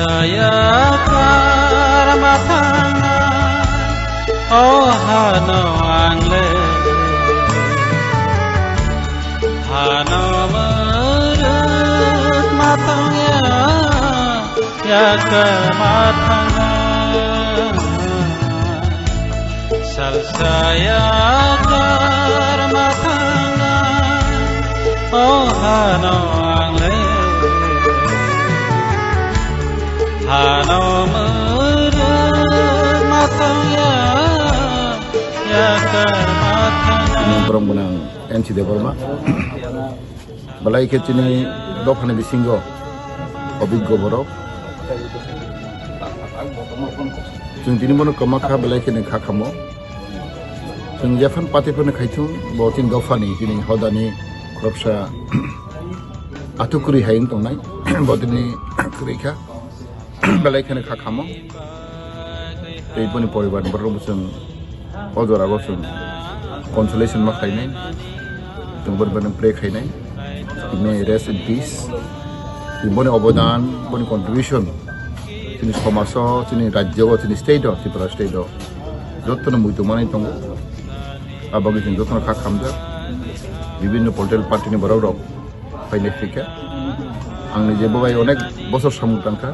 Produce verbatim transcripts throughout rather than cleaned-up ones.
Yakar matanga, o hano angle, hano murut matangya, yakar matanga. Salsaya karma thangna, o hano angle. Hano muru matangya, ya karma thangna. Borok gwnang N C Debbarma. Belai khe chini dophani bisingo obiggo borok. Chwng tini bono kwma kha, belai kheno kha khamo. Chwng jephang party phano khaithung, bo chini dophani, chini hodani khoroksa athukwrwi hai wng tongnai, bo tini kwrwi kha. Belai kheno kha khamo. Tei boni poribar ni borok bo chwng o jora o chwng consolation ma khlainai. Chwng boni bagwi pray khlainai. He may rest in peace. Boni obodan, boni contribution chini somaj o, chini rajyo o, chini state o, Tripura state o jotono muitu manwi tongo. Aboni chwng jotono kha khamjak. Bibinno political party ni borok rok phainai phikha. Ang nije bo bai onek bosor samung tangkha.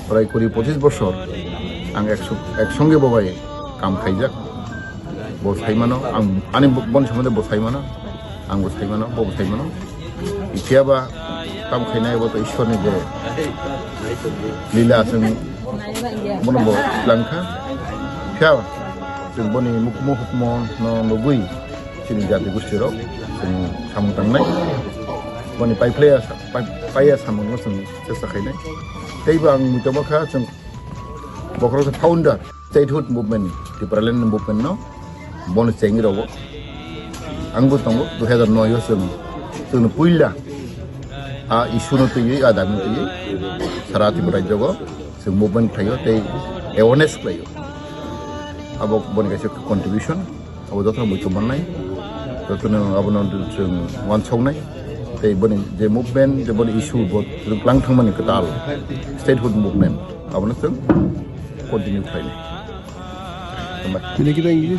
Prai kuri pochis bosor ang ek so-, ek songe bo bai kam khaijak. Bo sai mano, ang ani bo-, boni somondo bo sai mano, ang bo sai mano, bo bo sai mano. Phiya ba tam khainai bo to Ishwar ni je lila chwng bono bo langkha. Phiya chwng boni mukhumu hukmo no nugwi chini jati gosti rok chwng samung tangnai. Boni pai phlaiya sa-, pai, paiya samung no chwng chesta khainai. Teibo ang muitu ma kha chwng bokhorok khe founder statehood movement ni, Tipraland movement no bono chengwi rogo. Ang bo tongo dui hazar noi o chwng, chwngno puila a issue no twiwi, a dabi no twiwi sara Tripura rajyo o chwng movement khlaio tei awareness khlaio. Abo boni kaisa contribution. Abo jotono muitu mannai, jotono abono chwng uansuknai. Tei boni je movement, je boni issue bo chwng klang thangmani kwtal statehood movement, abono chwng continue khlainai. Hambai. Bini kita English.